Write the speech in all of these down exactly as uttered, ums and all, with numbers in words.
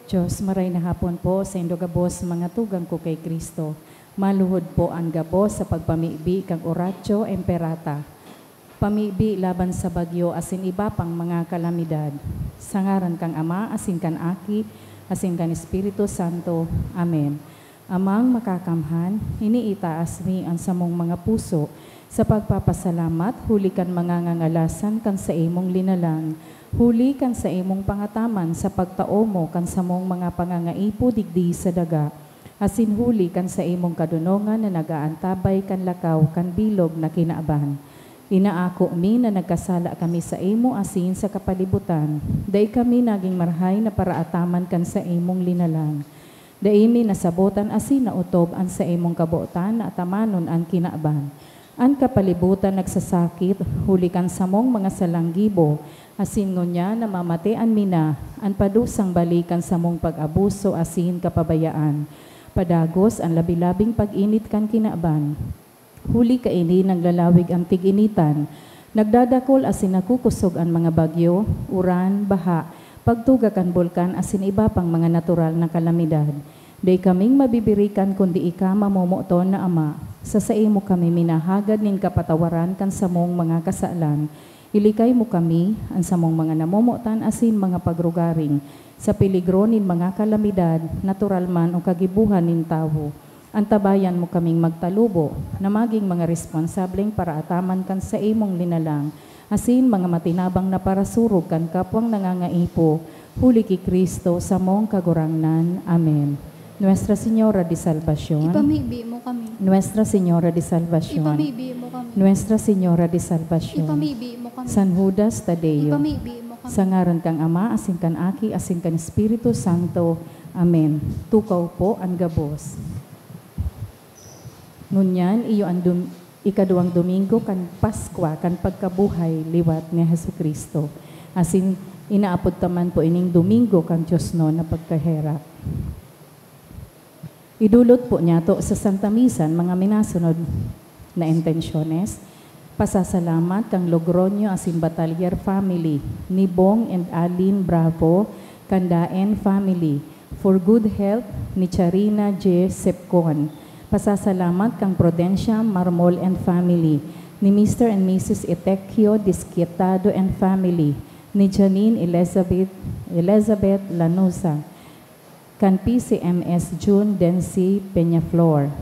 Diyos, maray na hapon po sa indo gabos, mga tugang ko kay Kristo. Maluhod po an gabos sa pagpamibi kan Oratio Imperata. Pamibi laban sa bagyo asin iba pang mga kalamidad. Sa ngaran kan Ama, asin kan Aki, asin kan Espiritu Santo. Amen. Amang Makakamhan, iniitaas mi an samong mga puso sa pagpapasalamat huli kan mga ngangalasan kan saimong linalang, huli kan saimong pangataman sa pagtao mo kan samong mga pangangaipo digdi sa daga, asin huli kan saimong kadonongan na nag-aantabay kan lakaw kan bilog na kinaban. Inaako mi na nagkasala kami saimo asin sa kapalibutan, dai kami nagin marahay na paraataman kan saimong linalang. Dai mi nasabotan asin naotob an saimong kabotan na atamanon an kinaban. An kapalibutan nagsasakit huli kan samong mga salang gibo, asin ngunyan namamatean mi na an padusang balik kan samong pag-abuso asin kapabayaan. Padagos an labi-labing pag-init kan kinaban. Huli kaini naglalawig an tig-initan, nagdadakul asin nakukosog an mga bagyo, uran, baha, pagtuga kan bulkan asin iba pang mga natural na kalamidad. Dai kaming mabibirikan kundi ika, mamomoton na Ama. Sa saimo kami minahagad nin kapatawaran kan samong mga kasalan. Ilikay mo kami, an samong mga namomotan asin mga pagrugaring, sa peligro nin mga kalamidad, natural man o kagibohan nin tawo. Antabayan mo kaming magtalubo na magin mga responsableng paraataman kan saimong linalang, asin mga matinabang na parasurog kan kapwang nangangaipo, huli ki Cristo, samong Kagurangnan. Amen. Nuestra Señora de Salvacion. Ipamibi mo kami. Nuestra Señora de Salvacion. Ipamibi mo kami. Nuestra Señora de Salvacion. Ipamibi mo kami. San Judas Tadeo. Ipamibi mo kami. Sa ngaran kan Ama, asin kan Aki, asin kan Espiritu Santo. Amen. Tukaw po an gabos. Ngunyan, iyo an dum-, ikaduwang domingo kan Paskwa kan pagkabuhay liwat ni Jesu-Cristo. Asin, inaapod ta man po ining Domingo kan Diosnon na Pagkaherak. Idolot po niyato sa Santa Misa an mga minasunod na intensyones: pasasalamat kan Logroño asin Batalier family, ni Bong and Alin Bravo, kan Daen family, for good health, ni Charina J. Sepcon. Pasasalamat kan Prudencia Marmol and family, ni Mister and Missus Etequio Disquietado and family, ni Janine Elizabeth, Elizabeth Lanuza, kan P C M S June Dency Peñaflor,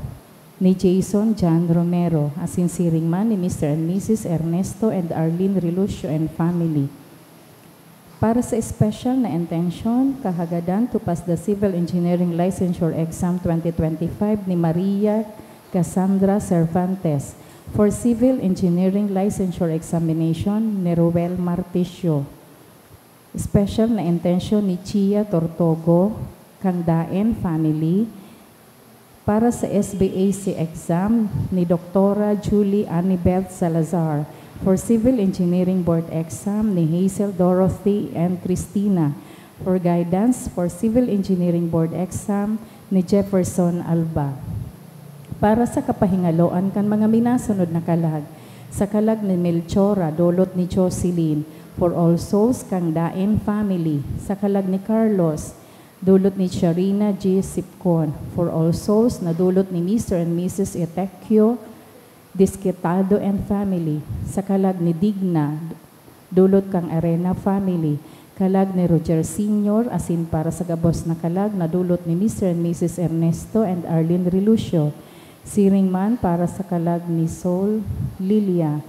ni Jason John Romero, asin siring man ni Mister and Missus Ernesto and Arlene Relucio and family. Para sa espesyal na intensyon, kahagadan to pass the Civil Engineering Licensure Exam twenty twenty-five ni Maria Cassandra Cervantes, for Civil Engineering Licensure Examination ni Ruel Martisio. Special na intensyon ni Chia Tortogo, kan Daen family, para sa S B A C exam ni Doktora Julie Anibel Salazar, for Civil Engineering Board exam ni Hazel Dorothy and Christina, for guidance for Civil Engineering Board exam ni Jefferson Alba. Para sa kapahingaloan kan mga minasunod na kalag, sa kalag ni Melchora, dulot ni Jocelyn, for All Souls kan Daen family, sa kalag ni Carlos, dulot ni Charina G. Sipcon, for All Souls na dulot ni Mister and Missus Etequio Disquitado and family, sa kalag ni Digna, dulot kan Arena family, kalag ni Roger Senior, asin para sa gabos na kalag na dulot ni Mister and Missus Ernesto and Arlene Relucio, siring man para sa kalag ni Sol Lilia.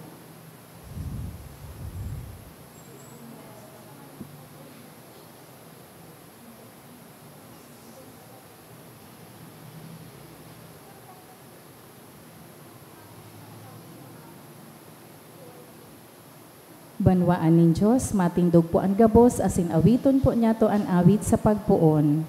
Banwaan nin Dios, matindog po an gabos, asin awiton po niyato an awit sa pagpoon.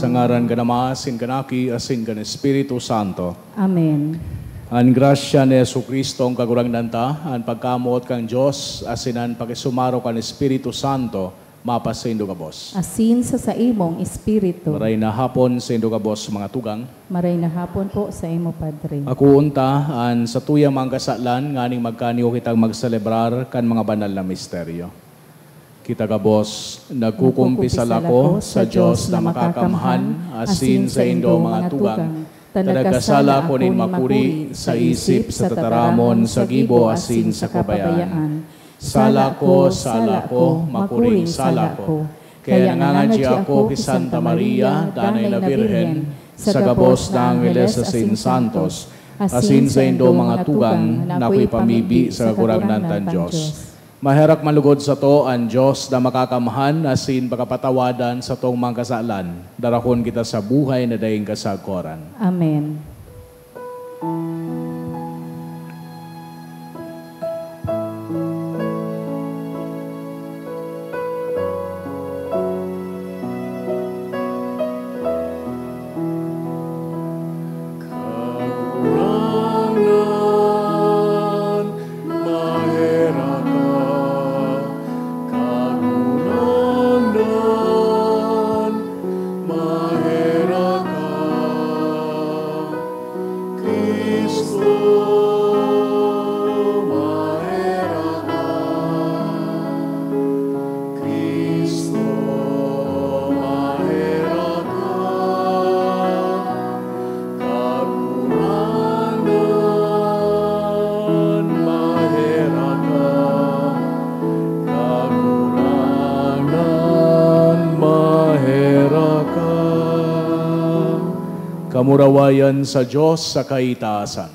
Sa ngaran kan Ama, asin kan Aki, asin kan Espiritu Santo. Amen. An grasya ni Jesu-Cristo, an Kagurangnan ta, an pagkamoot kan Dios, asin an pakisumaro kan Espiritu Santo, mapasaindo gabos. Asin sa saimong espiritu. Maray na hapon saindo gabos, mga tugang. Maray na hapon po sa imo, Padre. Akoon ta an satuyang mga kasalan nganing magkaniyo kitang magselebrar kan mga banal na misteryo. Kita gabos, nagkukumpisal ako sa Dios na makakamhan, asin saindo, mga tugang, ta nagkasala ako nin makuri sa isip, sa tataramon, sa gibo, asin sa kapabayaan. Sala ko, sala ko, makuring sala ko. Kaya nangangadyi ako ki Santa Maria, Danay na Birhen, sa gabos na angheles asin santos, asin saindo, mga tugang, na akoy pamibi sa Kagurangnan tang Dios. Maherak man lugod sato an Dios na makakamhan asin pakapatawadan satong mga kasalan. Darakon kita sa buhay na daing kasagkoran. Amen. Kagurangnan, maherak ka. Kagurangnan, maherak ka. Cristo, maherak ka. Cristo, maherak ka. Kagurangnan, maherak ka. Kagurangnan, maherak ka. Kamurawayan sa Dios sa kaitaasan.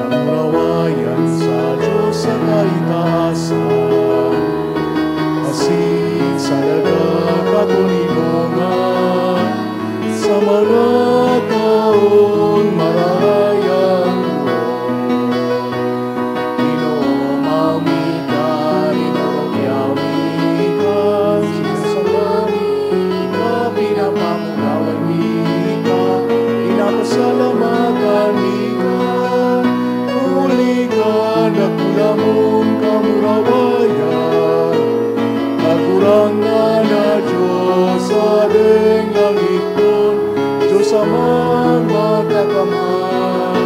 Kamurawayan sa Dios sa kaitaasan, asin sa daga katoninongan, sa mga taong marahay an buhay. Ginoo, mayo mi ka, Ginoo, yaon mi ka, sinasamba mi ka, pinapamurawayan mi ka, pinapasalamatan mi ka. Huli kan dakula mong kamurawayan, Kagurangnan na Dios, Hadeng langitnon, Dios Amang Makakamhan.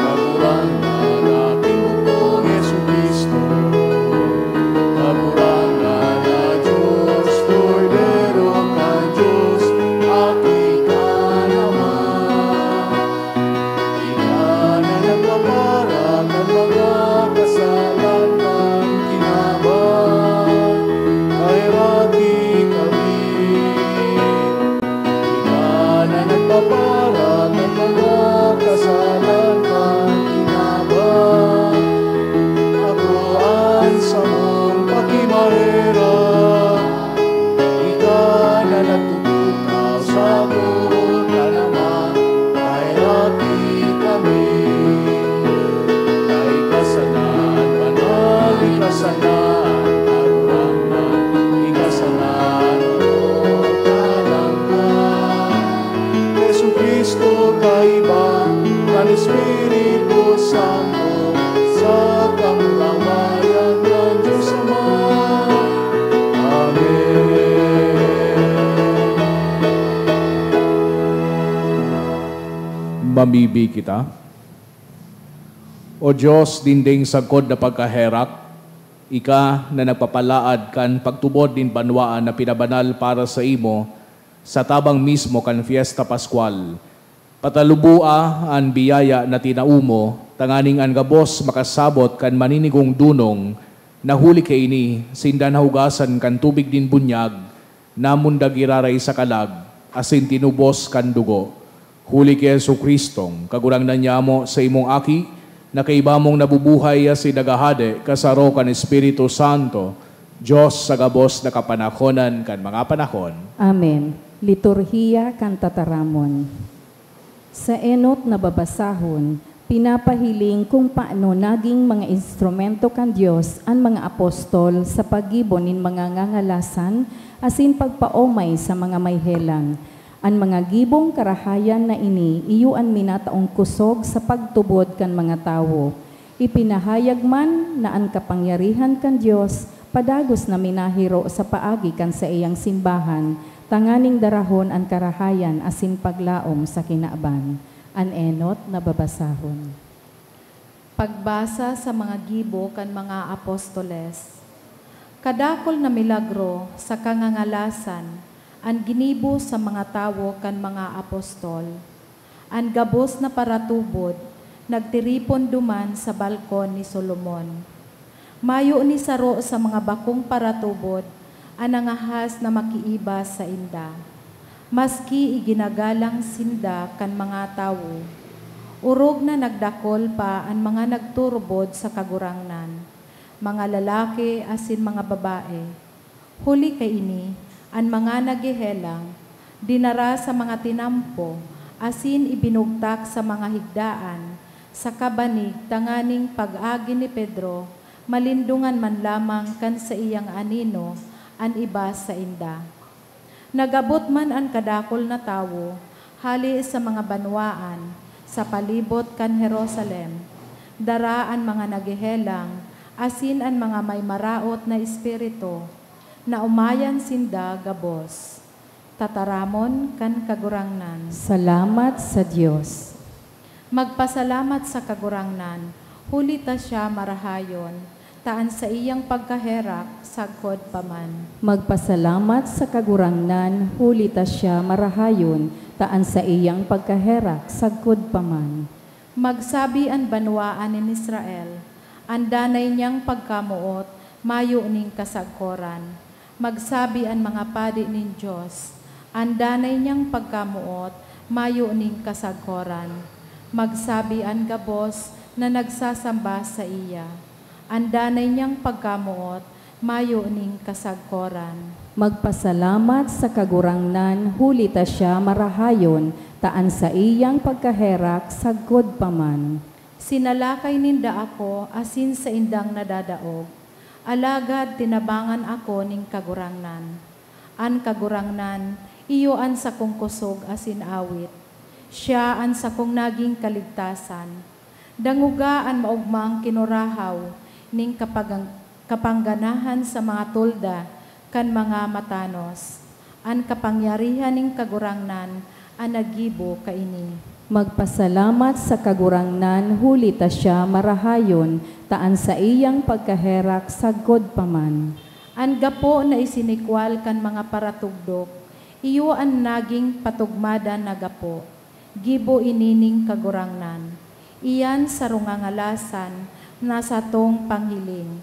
Kagurangnan na tinugon Jesu-Cristo, Kagurangnan na Dios, Kordero kan Dios, Aki kan Ama. Ika na nagpapara kan mga kasalan kan kinaban, kaheraki kami. Ika na nagpapara kan mga kasalan kan kinaban. Ako an samong pakimaherak. Ika na nagtutukaw sa tuhod kan Ama, kaheraki kami. Ika sana an banal, ika sana an Kagurangnan, ika sana an orog na halangkaw. Jesu-Cristo, kaiba kan Espiritu Santo, sa kamurawayan kan Dios Ama. Amen. Mamibi kita. O Dios, ninding sagkod na pagkaherak, ika na nagpapalaad kan pagtubod nin banwaan na pinabanal para saimo, sa tabang mismo kan Fiesta Pascual, pataluboa an biyaya na tinao mo, tanganing an gabos makasabot kan maninigong dunong na huli kaini, sinda nahugasan kan tubig nin bunyag, namundag giraray sa kalag, asin tinubos kan dugo. Huli ki Jesu-Cristong Kagurangnan nyamo, saimong Aki, na kaiba mong nabubuhay asin naghahade kasaro kan Espiritu Santo, Dios sa gabos na kapanahonan kan mga panahon. Amen. Liturhiya kan Tataramon. Sa enot na babasahon, Pinapahiling kung paano naging mga instrumento kan Dios an mga apostol sa paggibo nin mga ngangalasan asin pagpaomay sa mga may helang. An mga gibong karahayan na ini iyo an minataong kusog sa pagtubod kan mga tawo. Ipinahayag man na an kapangyarihan kan Dios padagos na minahiro sa paagi kan saiyang simbahan, tanganing darahon an karahayan asin paglaom sa kinaban. An enot na babasahon. Pagbasa sa mga gibo kan mga apostoles. Kadakul na milagro sa kangangalasan an ginibo sa mga tawo kan mga apostol. An gabos na paratubod nagtiripon duman sa balkon ni Solomon. Mayo ni saro sa mga bakong paratubod an nangahas na makiiba sainda, maski iginagalang sinda kan mga tawo. Orog na nagdakul pa an mga nagturubod sa Kagurangnan, mga lalaki asin mga babae. Huli kaini, an mga naghehelang dinara sa mga tinampo asin ibinugtak sa mga higdaan sa kabanig tanganing pag-agi ni Pedro, malindongan man lamang kan saiyang anino an iba sainda. Nag-abot man an kadakul na tawo hale sa mga banwaan sa palibot kan Jerusalem, dara an mga naghehelang asin an mga may maraot na espiritu. Naomayan sinda gabos. Tataramon kan Kagurangnan. Salamat sa Dios. Magpasalamat sa Kagurangnan, huli ta siya marahayon, ta an saiyang pagkaherak sagkod pa man. Magpasalamat sa Kagurangnan, huli ta siya marahayon, ta an saiyang pagkaherak sagkod pa man. Magsabi an banwaan nin Israel, an danay niyang pagkamoot mayo nin kasagkoran. Magsabi an mga padi nin Dios, an danay niyang pagkamoot mayo nin kasagkoran. Magsabi an gabos na nagsasamba saiya, an danay niyang pagkamoot mayo nin kasagkoran. Magpasalamat sa Kagurangnan, huli ta siya marahayon, ta an saiyang pagkaherak sagkod pa man. Sinalakay ninda ako asin saindang nadadaog, alagad tinabangan ako nin Kagurangnan. An Kagurangnan iyo an sakong kosog asin awit. Siya an sakong naging kaligtasan. Dangoga an maogmang kinurahaw nin kapagang-, kapangganahan sa mga tolda kan mga matanos. An kapangyarihan nin Kagurangnan an naggibo kaini. Magpasalamat sa Kagurangnan, huli ta siya marahayon, ta an saiyang pagkaherak sagkod pa man. An gapo na isinikwal kan mga paratugdok, iyo an naging patugmadan na gapo. Gibo ini nin Kagurangnan. Iyan sarong ngangalasan na satong panghiling.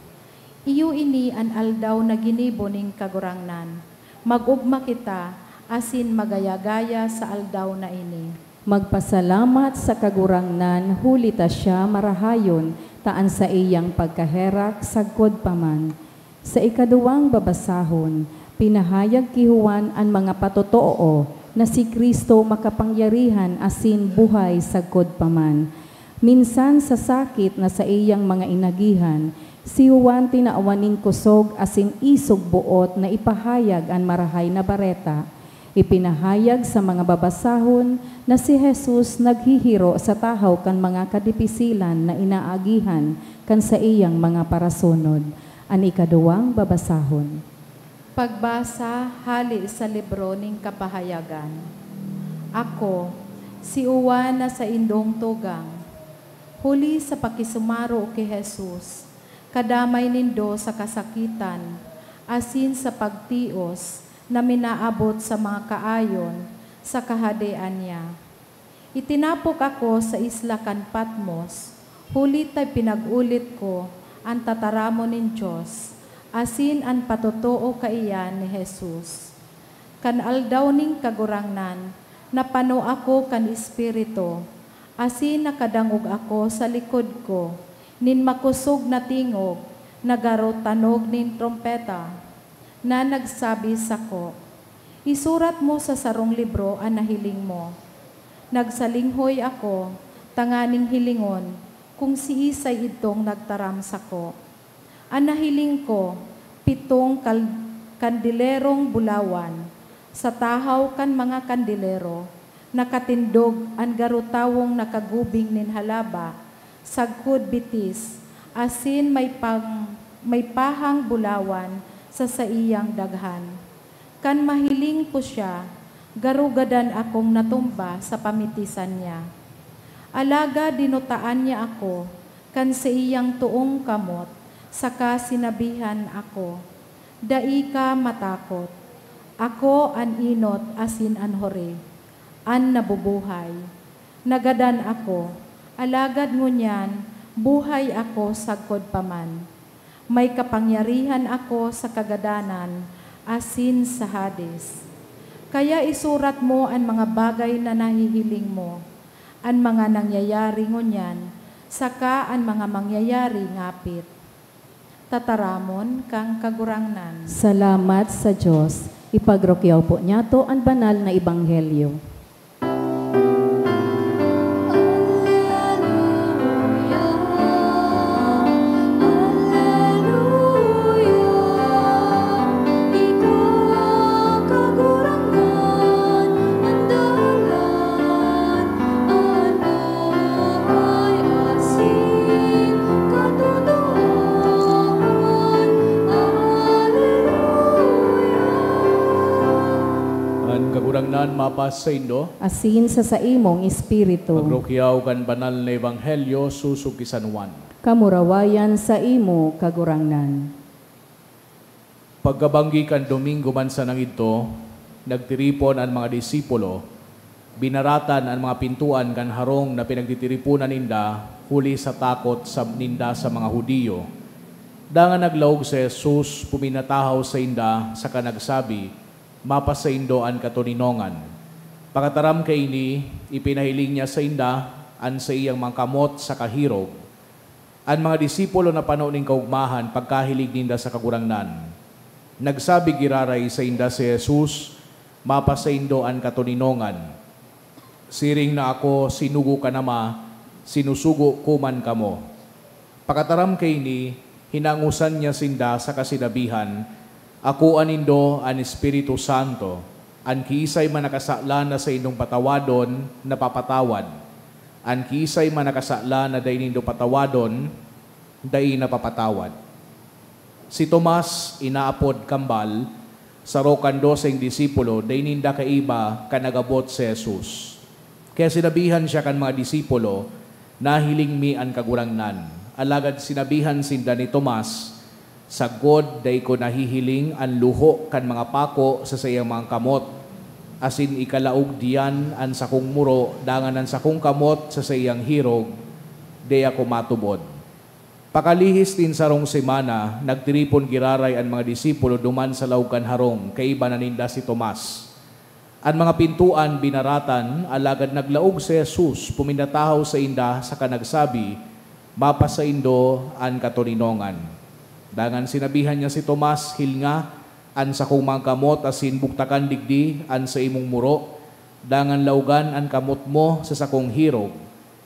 Iyo ini an aldaw na ginibo nin Kagurangnan. Mag-ogma kita asin magaya-gaya sa aldaw na ini. Magpasalamat sa Kagurangnan, huli ta siya marahayon, ta an saiyang pagkaherak sagkod pa man. Sa ikaduwang babasahon, pinahayag ki Juan an mga patotoo na si Cristo makapangyarihan asin buhay sagkod pa man. Minsan sa sakit na saiyang mga inagihan, si Juan tinawan nin kosog asin isog boot na ipahayag an Marahay na Bareta. Ipinahayag sa mga babasahon na si Jesus naghihiro sa tahaw kan mga kadipisilan na inaagihan kan saiyang mga parasunod. An ikaduwang babasahon. Pagbasa hale sa libro nin Kapahayagan. Ako, si Juan na saindong tugang, huli sa pakisumaro ki Jesus, kadamay nindo sa kasakitan asin sa pagtios na minaabot sa mga kaayon sa Kahadean niya. Itinapok ako sa isla kan Patmos, huli ta pinag-ulit ko an tataramon nin Dios asin an patotoo kaiyan ni Jesus. Kan aldaw nin Kagurangnan, napano ako kan Espiritu, asin nakadangog ako sa likod ko nin makosog na tingog na garo tanog nin trompeta, na nagsabi sako, "Isurat mo sa sarong libro an nahiling mo." Nagsalinghoy ako, tanganing hilingon kun siisay idtong nagtaram sako. An nahiling ko, pitong kal-, kandelerong bulawan. Sa tahaw kan mga kandelero, nakatindog an garo tawong nakagubing nin halaba, sagkod bitis, asin may pang-, may pahang bulawan sa saiyang daghan. Kan mahiling ko siya, garo gadan akong natumba sa pamitisan niya. Alagad dinutaan niya ako kan saiyang toong kamot, saka sinabihan ako, "Dai ka matakot. Ako an enot asin an huri, an nabubuhay. Nagadan ako, alagad ngunyan buhay ako sagkod pa man. May kapangyarihan ako sa kagadanan asin sa Hades. Kaya isurat mo an mga bagay na nahihiling mo, an mga nangyayari ngunyan, saka an mga mangyayari ngapit." Tataramon kan Kagurangnan. Salamat sa Dios. Ipagrukyaw po niyato an banal na ebanghelyo. Alleluia, alleluia. Ika, Kagurangnan, an dalan, an buhay, asin katutuhan. Alleluia. An Kagurangnan mapasaindo. Asin sa saimong espiritu. Pagrukyaw kan banal na ebanghelyo sosog ki San Juan. Kamurawayan saimo, Kagurangnan. Pagkabanggi kan Domingo man sanang idto, nagtiripon an mga disipulo, binaratan an mga pintoan kan harong na pinagtitiriponan ninda huli sa takot sa, ninda sa mga Judio. Dangan naglaog si Jesus, puminatahaw sainda, saka nagsabi, "Mapasaindo an katoninongan." Pakataram kaini, ipinahiling niya sainda an saiyang mga kamot saka hirog. An mga disipulo napano nin kaogmahan pagkahiling ninda sa Kagurangnan. Nagsabi giraray sainda si Jesus, "Mapasaindo an katoninongan. Siring na ako sinugo kan Ama, sinusugo ko man kamo." Pakataram kaini, hinangosan niya sinda saka sinabihan, "Akoa nindo an Espiritu Santo. An kiisay man nakasalan na saindong patawadon, napapatawad. An kiisay man nakasalan na dai nindo patawadon, dai napapatawad." Si Tomas, inaapod Kambal, saro kan doseng disipulo, dai ninda kaiba kan nag-abot si Jesus. Kaya sinabihan siya kan mga disipulo, "Nahiling mi an Kagurangnan." Alagad sinabihan sinda ni Tomas, "Sagkod, dai ko nahihiling an luho kan mga pako sa saiyang mga kamot, asin ikalaog diyan an sakong muro dangan an sakong kamot sa saiyang hirog, dai ako matubod." Pakalihis nin sarong semana, nagtiripon giraray an mga disipulo duman sa laog kan harong, kaiba na ninda si Tomas. An mga pintoan binaratan, alagad naglaog si Jesus, puminatahaw sainda saka nagsabi, "Mapasaindo an katoninongan." Dangan sinabihan niya si Tomas, "Hilnga an sakong mga kamot asin bugtakan digdi an saimong muro, dangan laogan an kamot mo sa sakong hirog.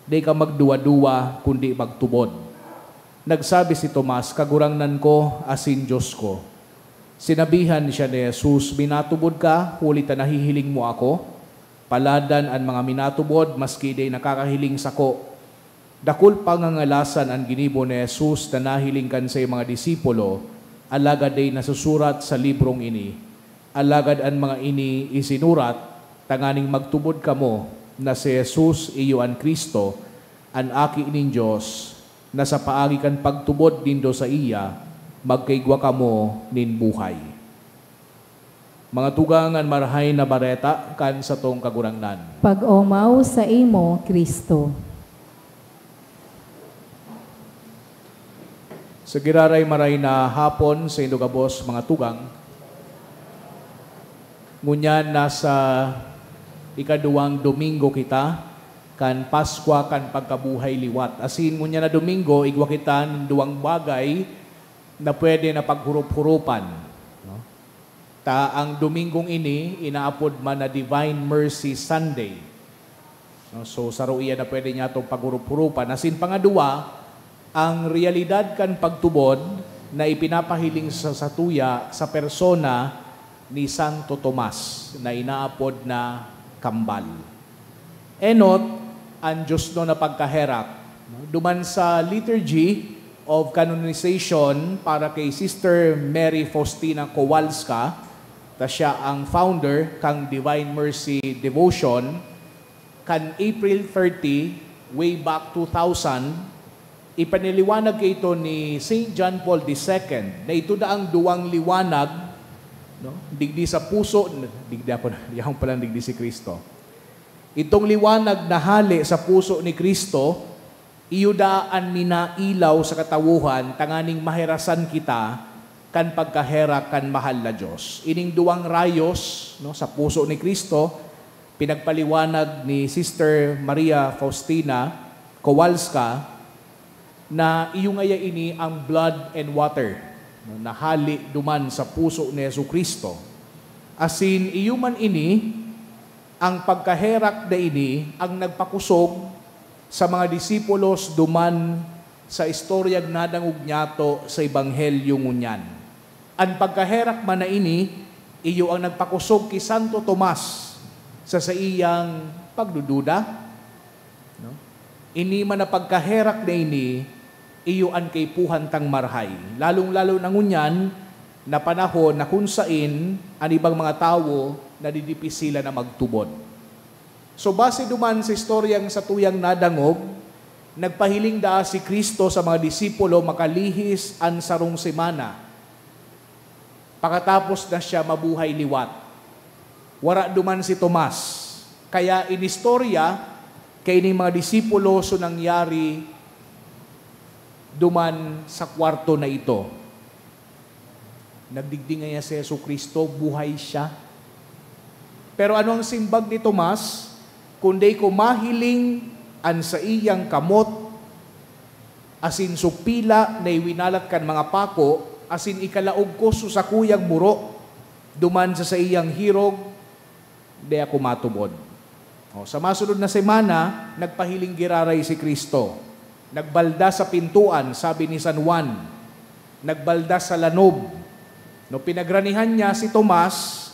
Dai ka magduwa-duwa, kundi magtubod." Nagsabi si Tomas, "Kagurangnan ko asin Dios ko." Sinabihan siya ni Jesus, "Minatubod ka, huli ta nahihiling mo ako? Paladan an mga minatubod, maski dai nakakahiling sako." Dakul pangangalasan an ginibo ni Jesus na nahiling kan saiyang mga disipulo, alagad dai nasusurat sa librong ini. Alagad an mga ini isinurat tanganing magtubod kamo na si Jesus iyo an Cristo, an Aki nin Dios, na sa paagi kan pagtubod nindo saiya, magkaigwa kamo nin buhay. Mga tugang, an Marahay na Bareta kan satong Kagurangnan. Pag-omaw saimo, Cristo. Sa giraray maray na hapon saindo gabos, mga tugang. Ngunyan nasa ikaduwang Domingo kita kan Paskwa kan Pagkabuhay Liwat. Asin ngunyan na Domingo, igwa kita nin duwang bagay na pwede na paghurup-hurupan, no? Ta ang Domingong ini inaapod man na Divine Mercy Sunday. No? So, saro iyan na pwede niyatong paghurup-hurupan. Asin pangadwa, ang realidad kan pagtubod na ipinapahiling sa satuya sa persona ni Santo Tomas na inaapod na Kambal. Enot, ang Dios no na pagkaherak. No? Duman sa Liturgy of Canonization para kay Sister Mary Faustina Kowalska, ta siya ang founder kan Divine Mercy Devotion, kan April thirty, way back two thousand, ipaniliwanag kaito ni Saint John Paul the Second na ito daang duwang liwanag, no? Digdi sa puso, digdi ako, yaon pa lang digdi si Cristo. Itong liwanag na hale sa puso ni Cristo, iyo daa an minailaw sa katawohan tanganing maherasan kita kan pagkaherak kan mahal na Dios. Ining duwang rayos, no, sa puso ni Cristo, pinagpaliwanag ni Sister Maria Faustina Kowalska na iyo ngaya ini ang blood and water, no, na hale duman sa puso ni Jesu-Cristo. Asin iyo man ini, ang pagkaherak na ini ang nagpakosog sa mga disipulos duman sa istoryang nadangog niyato sa Ebanghelyo ngunyan. An pagkaherak man na ini, iyo ang nagpakosog ki Santo Tomas sa saiyang pagdududa. No? Ini man na pagkaherak na ini, iyo an kaipuhan tang marahay, lalong-lalo na ngunyan na panahon na kun saen an ibang mga tawo nadidipisilan na magtubod. So, base duman sa istoryang satuyang nadangog, nagpahiling daa si Cristo sa mga disipulo makalihis an sarong semana. Pakatapos na siya mabuhay liwat. Wara duman si Tomas. Kaya inistorya kaining mga disipulo so nangyari duman sa kwarto na ito. Nagdigdi ngaya si Jesu-Cristo, buhay siya. Pero ano ang simbag ni Tomas? "Kun dai ko mahiling an saiyang kamot asin so pila na iwinalat kan mga pako, asin ikalaog ko so sakuyang muro duman sa saiyang hirog, dai ako matubod." O, sa masunod na semana, nagpahiling giraray si Cristo. Nagbaldas sa pintoan, sabi ni San Juan. Nagbaldas sa lanob. No, pinagranihan niya si Tomas,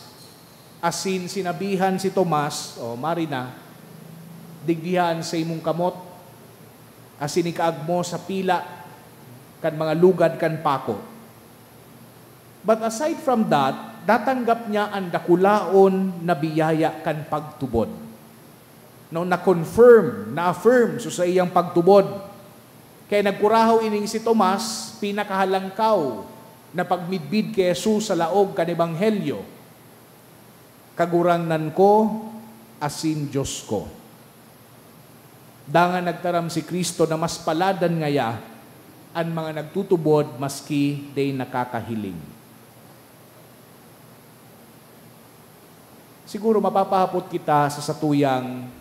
asin sinabihan si Tomas, "O, mari na, digdiha an saimong kamot, asin ikaag mo sa pila kan mga lugad kan pako." But aside from that, natanggap niya an dakulaon na biyaya kan pagtubod. No, na-confirm, na-affirm so saiyang pagtubod. Kaya nagkurahaw ining si Tomas, pinakahalangkaw na pagmidbid ki Jesus sa laog kan Ebanghelyo, "Kagurangnan ko asin Dios ko." Dangan nagtaram si Cristo na mas paladan ngaya an mga nagtutubod maski dai nakakahiling. Siguro mapapahapot kita sa satuyang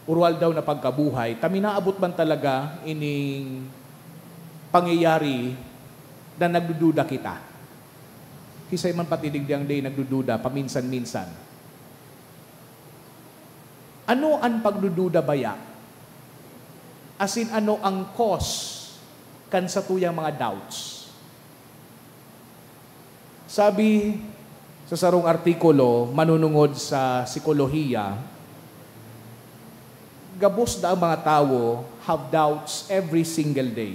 urualdaw na pagkabuhay, ta minaabot man talaga ining pangyayari na nagdududa kita. Kisay man pati digdi ang day nagdududa paminsan-minsan. Ano an pagdududa baya? Asin ano ang cause kan satuyang mga doubts? Sabi sa sarong artikulo manunungod sa sikolohiya, gabos na ang mga tawo have doubts every single day.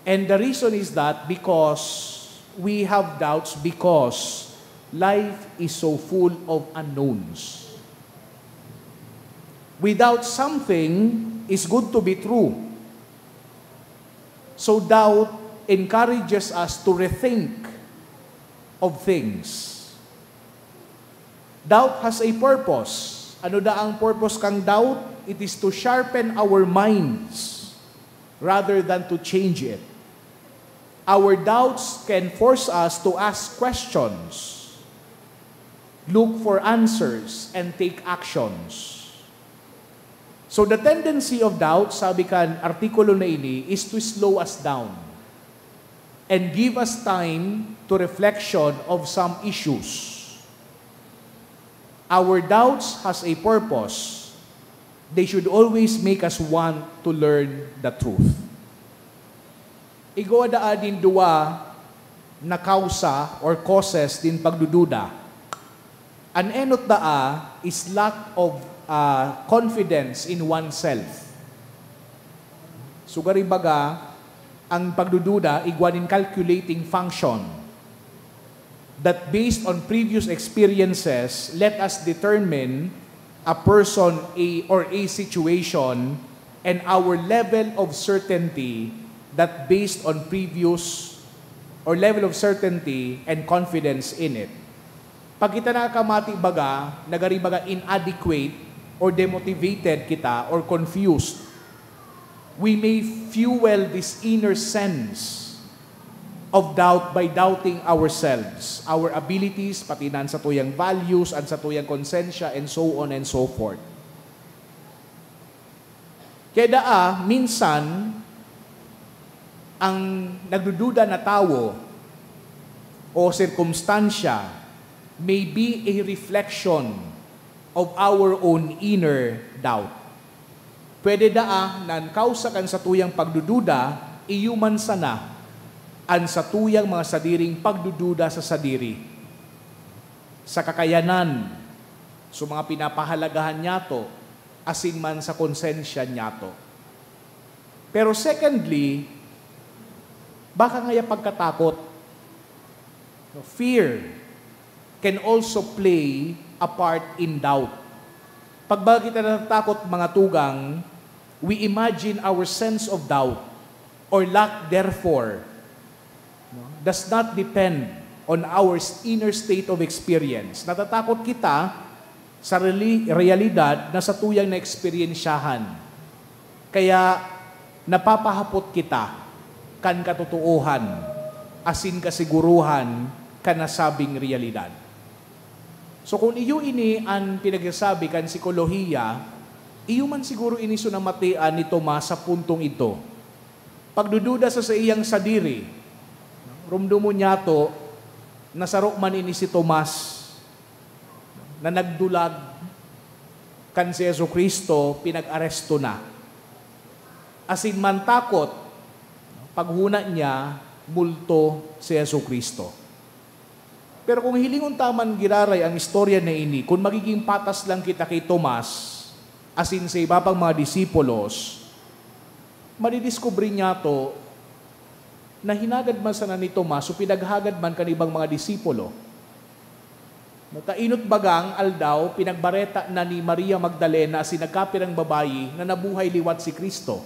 And the reason is that because we have doubts because life is so full of unknowns. We doubt something is good to be true. So doubt encourages us to rethink of things. Doubt has a purpose. Ano da ang purpose kang doubt? It is to sharpen our minds rather than to change it. Our doubts can force us to ask questions, look for answers, and take actions. So the tendency of doubt, sabi kan artikulo na ini, is to slow us down and give us time to reflection of some issues. Our doubts has a purpose. They should always make us want to learn the truth. Igwa daa nin duwa na kausa or causes nin pagdududa. An enot daa is lack of, ah, confidence in oneself. So, gari baga, ang pagdududa igwa nin calculating function that based on previous experiences, let us determine a person, a, or a situation, and our level of certainty that based on previous, or level of certainty and confidence in it. Pag kita nakakamati baga, nagari baga inadequate or demotivated kita or confused, we may fuel this inner sense of doubt by doubting ourselves, our abilities, pati na an satuyang values, an satuyang konsensya, and so on and so forth. Kaya daa, minsan, ang nagdududa na tawo o sirkumstansya may be a reflection of our own inner doubt. Pwede daa na an kausa kan satuyang pagdududa, iyo man sana an satuyang mga sadiring pagdududa sa sadiri, sa kakayanan, sa mga pinapahalagahan niyato, asin man sa konsensya niyato. Pero secondly, baka ngaya pagkatakot. No, fear can also play a part in doubt. Pag baga kita natatakot, mga tugang, we imagine our sense of doubt or lack therefore, no, does not depend on our s-, inner state of experience. Natatakot kita sa reli-, realidad na satuyang naeksperyensyahan. Kaya napapahapot kita kan katotoohan asin kasiguruhan kan nasabing realidad. So, kun iyo ini an pinagsasabi kan sikolohiya, iyo man siguro ini so namatian ni Tomas sa puntong idto. Pagdududa sa saiyang sadiri. Rumdomon niyato na saro man ini si Tomas na nagdulag kan si Jesu-Cristo pinag-aresto na. Asin man takot, paghona niya, multo si Jesu-Cristo. Pero kung hilingon ta man giraray ang istorya na ini, kun magiging patas lang kita ki Tomas asin sa iba pang mga disipulos, madidiskubre niyato na hinagad man sana ni Tomas o pinaghagad man kan ibang mga disipulo. Nakainot baga ang aldaw, pinagbareta na ni Maria Magdalena asin nagkapirang babayi na nabuhay liwat si Cristo.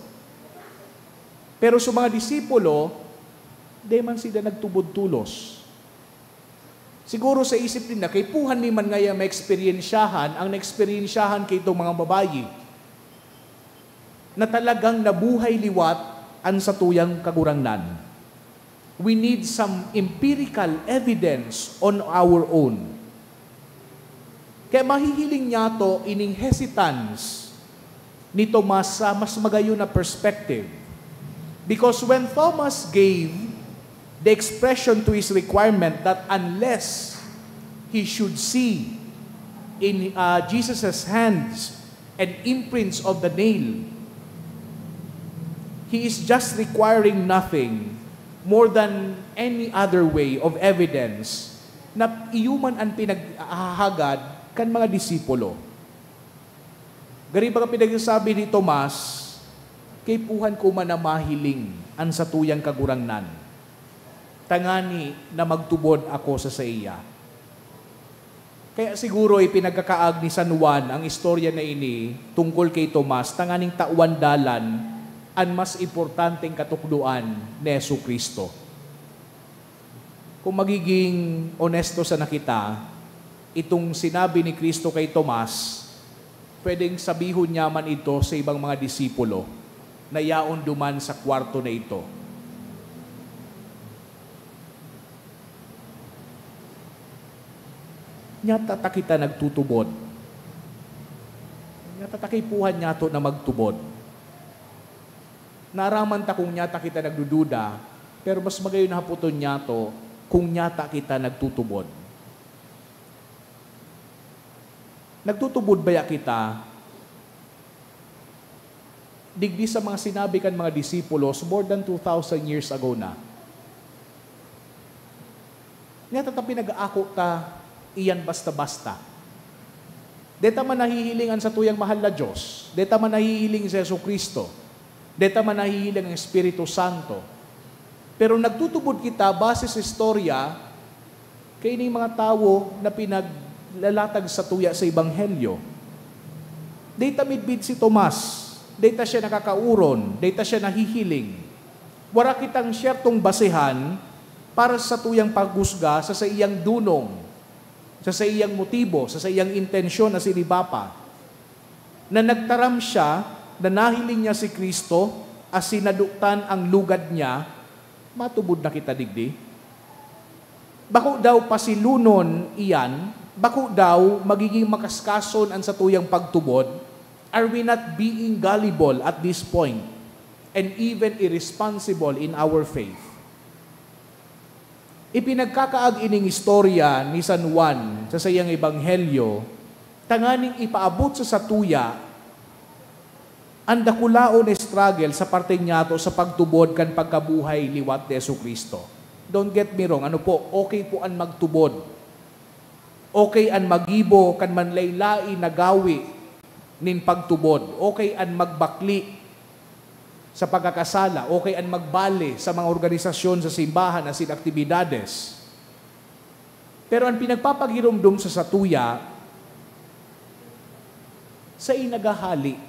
Pero sa mga disipulo, di man sila nagtubod tolos. Siguro sa isip ninda, kaipuhan mi man ngaya maeksperyensyahan ang naeksperyensyahan ki itong mga babayi na talagang nabuhay liwat an satuyang Kagurangnan. We need some empirical evidence on our own. Kaya mahihiling niyato ining hesitance ni Tomas sa mas magayon na perspective. Because when Thomas gave the expression to his requirement that unless he should see in, uh, Jesus' hands and imprints of the nail, he is just requiring nothing more than any other way of evidence na iyo man an pinaghahagad kan mga disipulo. Gari baga pinagsasabi ni Tomas, "Kaipuhan ko man na mahiling an satuyang Kagurangnan, tangani na magtubod ako sa saiya." Kaya siguro ipinagkakaag ni San Juan ang istorya na ini tungkol ki Tomas tanganing tawan dalan an mas importanteng katukdoan ni Jesu-Cristo. Kung magiging onesto sana kita, itong sinabi ni Cristo kay Tomas, pwedeng sabihon niya man ito sa ibang mga disipulo na yaon duman sa kwarto na ito. Nyata ta kita nagtutubod. Nyata ta kaipuhan niyato na magtubod. Naaraman ta kung nyata kita nagdududa, pero mas magayon na hapoton niyato kung nyata kita nagtutubod. Nagtutubod baya kita digdi sa mga sinabi kan mga disipulos more than two thousand years ago na? Nya ta, ta pinag-aako ta iyan basta-basta. Deta man nahihiling an satuyang mahal na Dios, deta man nahihiling si Jesu-Cristo, deta man nahihiling ang Espiritu Santo. Pero nagtutubod kita base sa istorya kaining mga tawo na pinaglalatag satuya sa Ebanghelyo. Deta midbid si Tomas, deta siya nakakauron, deta siya nahihiling. Wara kitang siyertong basehan para sa satuyang paghusga sa saiyang dunong, sa saiyang motibo, sa saiyang intensyon na siniba pa, na nagtaram siya na nahiling niya si Cristo asin nadotan ang lugad niya. Matubod na kita digdi? Bako daw pasilonon iyan? Bako daw magiging makaskason an satuyang pagtubod? Are we not being gullible at this point and even irresponsible in our faith? Ipinagkakaag ining istorya ni San Juan sa saiyang Ebanghelyo tanganing ipaabot sa satuya an dakulaon na struggle sa parte niyato sa pagtubod kan pagkabuhay liwat ni Jesu-Cristo. Don't get me wrong, ano po, okay po an magtubod. Okay an maggibo kan manlaen-laen na gawe nin pagtubod. Okay an magbakle sa pagkakasala. Okay an magbale sa mga organisasyon sa simbahan asin aktibidades. Pero an pinagpapagiromdom sa satuya, saen naghahale?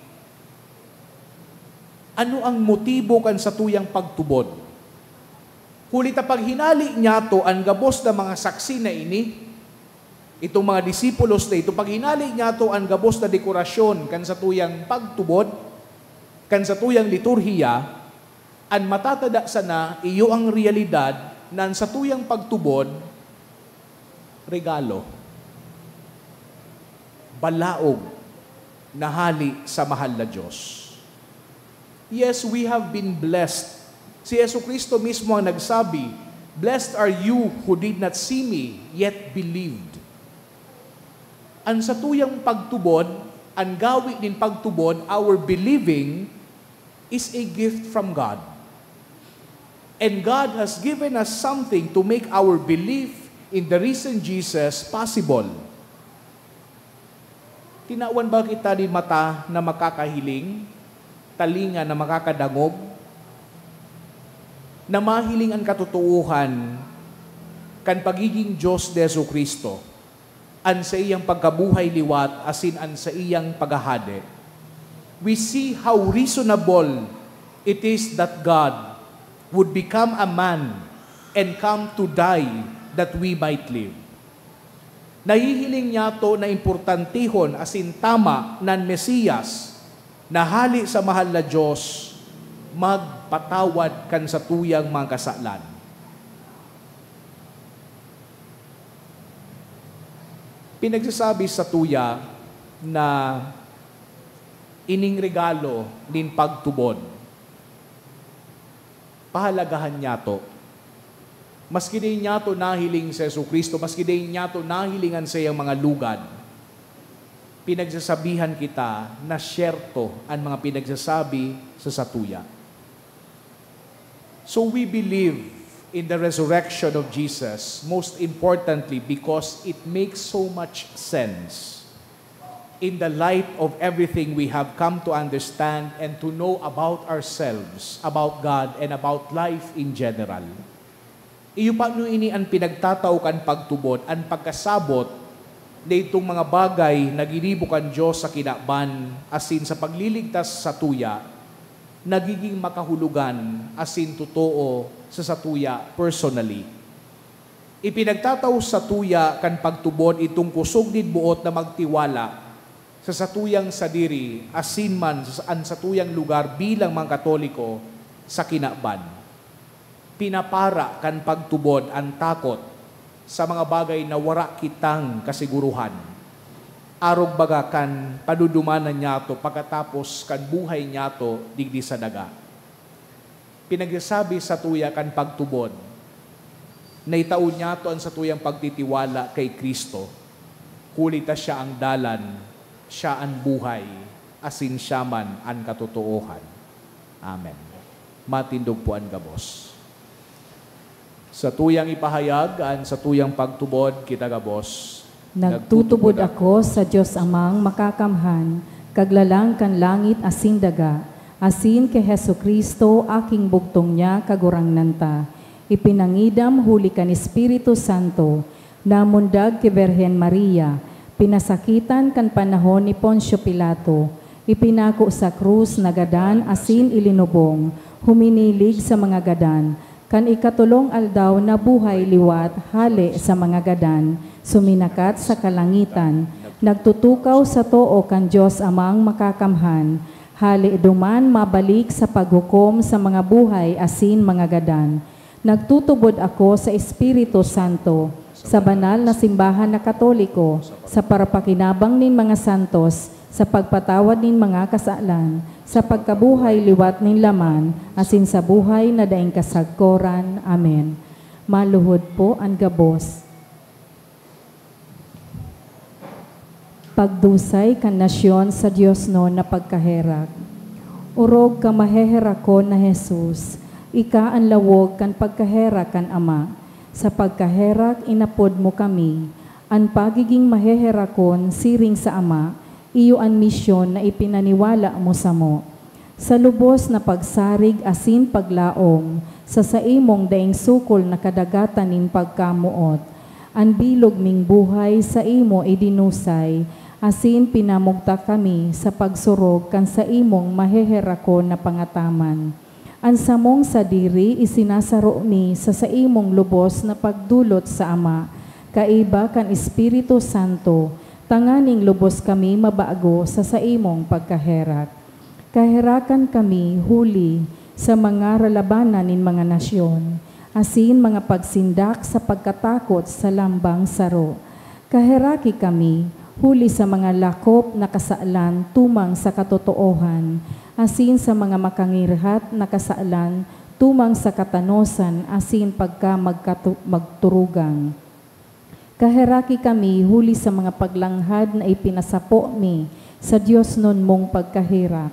Ano ang motibo kan satuyang pagtubod? Huli ta paghinale niyato an gabos na mga saksi na ini, itong mga disipulos na ito, paghinale niyato an gabos na dekorasyon kan satuyang pagtubod, kan satuyang liturhiya, an matatada sana iyo ang realidad na an satuyang pagtubod, regalo, balaog na hale sa mahal na Dios. Yes, we have been blessed. Si Jesu-Cristo mismo ang nagsabi, "Blessed are you who did not see me, yet believed." An satuyang pagtubod, an gawe nin pagtubod, our believing, is a gift from God. And God has given us something to make our belief in the risen Jesus possible. Tinawan ba kita nin mata na makakahiling, talinga na makakadangog, na mahiling an katotoohan kan pagiging Dios ni Jesu-Cristo, an saiyang pagkabuhay liwat asin an saiyang paghahade? We see how reasonable it is that God would become a man and come to die that we might live. Nahihiling niyato na importantehon asin tama na an Mesiyas na hale sa mahal na Dios magpatawad kan satuyang mga kasalan. Pinagsasabi satuya na ining regalo nin pagtubod, pahalagahan niyato. Maski dai niyato nahiling si Jesu-Cristo, maski dai niyato nahiling an saiyang mga lugad, pinagsasabihan kita na siyerto an mga pinagsasabi sa satuya. So we believe in the resurrection of Jesus, most importantly, because it makes so much sense in the light of everything we have come to understand and to know about ourselves, about God, and about life in general. Iyo pa no ini an pinagtatao kan pagtubod, an pagkasabot na itong mga bagay na ginibo kan Dios sa kinaban asin sa pagliligtas satuya, nagiging makahulugan asin totoo sa satuya personally. Ipinagtatao satuya kan pagtubod itong kusog nin boot na magtiwala sa satuyang sadiri asin man sa, an satuyang lugar bilang mga Katoliko sa kinaban. Pinapara kan pagtubod an takot sa mga bagay na wara kitang kasiguruhan, arog baga kan padudumanan niyato pakatapos kan buhay niyato digdi sa daga. Pinagsasabi satuya kan pagtubod na itao niyato an satuyang pagtitiwala kay Cristo. Huli ta siya an dalan, siya an buhay, asin siya man an katotoohan. Amen. Matindog po an gabos. Satuyang ipahayag an satuyang pagtubod, kita gabos. Nagtutubod ako sa Dios Amang Makakamhan, Kaglalang kan langit asin daga, asin ki Jesu-Cristo, aking bugtong niya, Kagurangnan ta, ipinangidam huli kan Espiritu Santo, namundag ki Birhen Maria, pinasakitan kan panahon ni Poncio Pilato, ipinako sa krus, nagadan asin ilinubong, huminilig sa mga gadan, kan ikatolong aldaw nabuhay liwat hale sa mga gadan, suminakat sa kalangitan, nagtutukaw sa too kan Dios Amang Makakamhan, hale duman mabalik sa paghukom sa mga buhay asin mga gadan. Nagtutubod ako sa Espiritu Santo, sa banal na simbahan na Katoliko, sa parapakinabang nin mga santos, sa pagpatawad nin mga kasalan, sa pagkabuhay liwat nin laman, asin sa buhay na daing kasagkoran. Amen. Maluhod po an gabos. Pagdusay kan nasyon sa diosnon na pagkaherak. Orog ka maheherakon na Jesus, ika an lawog kan pagkaherak kan Ama. Sa pagkaherak, inapod mo kami. An pagiging maheherakon siring sa Ama, iyo an misyon na ipinaniwala mo samo. Sa lubos na pagsarig asin paglaom, sa saimong daing sukol na kadagatan nin pagkamoot, an bilog ming buhay saimo idinusay, asin pinamugtak kami sa pagsurog kan saimong maheherakon na pangataman. An samong sadiri isinasaro mi sa saimong lubos na pagdolot sa Ama, kaiba kan Espiritu Santo, tanganing lubos kami mabago sa saimong pagkaherak. Kaherakan kami huli sa mga ralabanan nin mga nasyon, asin mga pagsindak sa pagkatakot sa lambang saro. Kaheraki kami huli sa mga lakop na kasalan tumang sa katotoohan, asin sa mga makangirhat na kasalan tumang sa katanosan asin pagka magkatu-, magturugang. Kaheraki kami huli sa mga paglanghad na ipinasapo mi sa diosnon mong pagkaherak,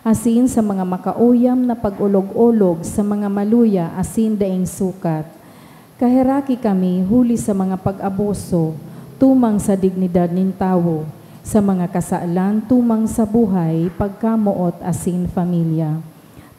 asin sa mga makauyam na pag-olog-olog sa mga maluya asin daing sukat. Kaheraki kami huli sa mga pag-abuso tumang sa dignidad nin tawo, sa mga kasalan tumang sa buhay, pagkamoot asin pamilya.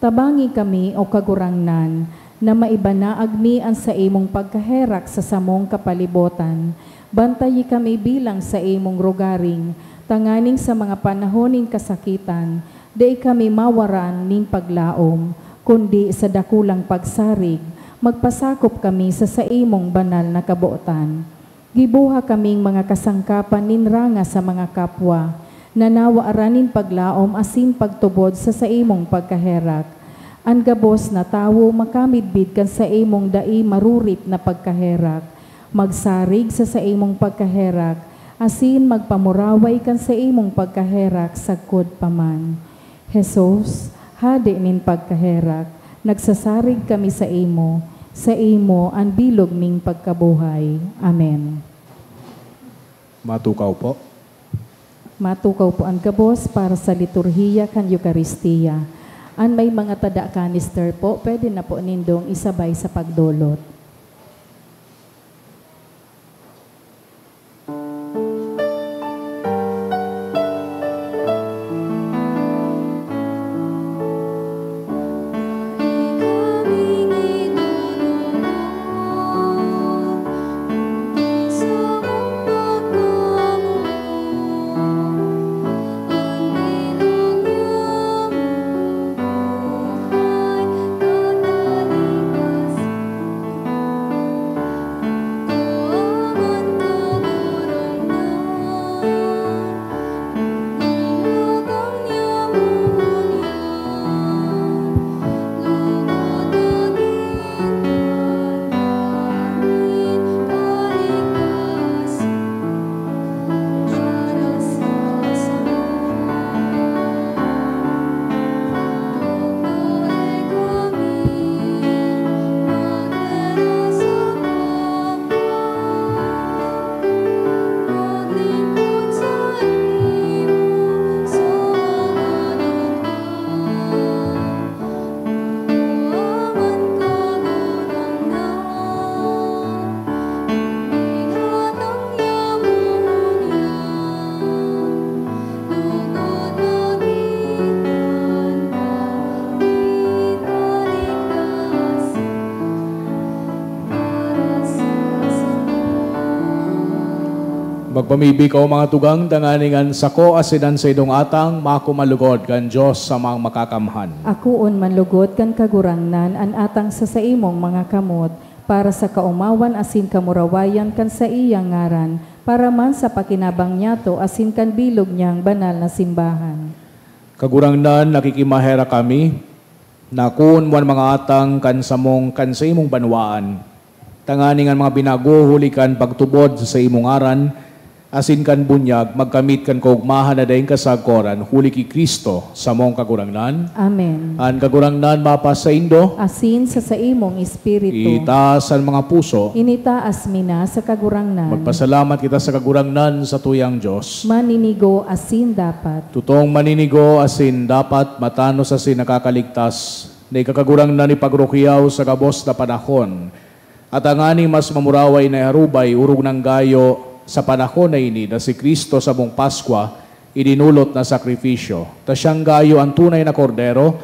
Tabangi kami, O Kagurangnan, na maibanaag mi an saimong pagkaherak sa samong kapalibotan. Bantayi kami bilang saimong rogaring, tanganing sa mga panahon nin kasakitan, dai kami mawaran nin paglaom, kundi sa dakulang pagsarig, magpasakop kami sa saimong banal na kabotan. Gibuha kaming mga kasangkapan nin ranga sa mga kapwa, na nawaran nin paglaom asin pagtubod sa saimong pagkaherak. An gabos na tawo makamidbid kan saimong dai marurip na pagkaherak, magsarig sa saimong pagkaherak, asin magpamuraway kan saimong pagkaherak sagkod pa man. Jesus, Hade nin pagkaherak, nagsasarig kami saimo, saimo an bilog ning pagkabuhay. Amen. Matukaw po. Matukaw po an gabos para sa liturhiya kan Eukaristia. An may mga tada canister po, pwede na po nindong isabay sa pagdolot. Magpamibi kamo, mga tugang, tanganing an sako asin an saindong atang makuman lugod kan Dios sa Amang Makakamhan. Akoon man lugod kan Kagurangnan an atang sa saimong mga kamot, para sa kaomawan asin kamurawayan kan saiyang ngaran, para man sa pakinabang niyato asin kan bilog niyang banal na simbahan. Kagurangnan, nakikimaherak kami, na akoon mo an mga atang kan samong, kan saimong banwaan, tanganing an mga binago huli kan pagtubod sa saimong ngaran asin kan bunyag magkamit kan kaogmahan na daing kasagkoran, huli ki Cristo, samong Kagurangnan. Amen. An Kagurangnan mapasaindo. Asin sa saimong espiritu. Itaas an mga puso. Initaas mi na sa Kagurangnan. Magpasalamat kita sa Kagurangnan, satuyang Dios. Maninigo asin dapat. Totoong maninigo asin dapat, matanos asin nakakaligtas, na ika, Kagurangnan, ipagrukyaw sa gabos na panahon, at tanganing mas mamuraway na iharubay, orog nang gayo, sa panahon na ini na si Cristo, samong Paskwa, idinolot na sakrifisyo. Ta siyang gayo an tunay na Kordero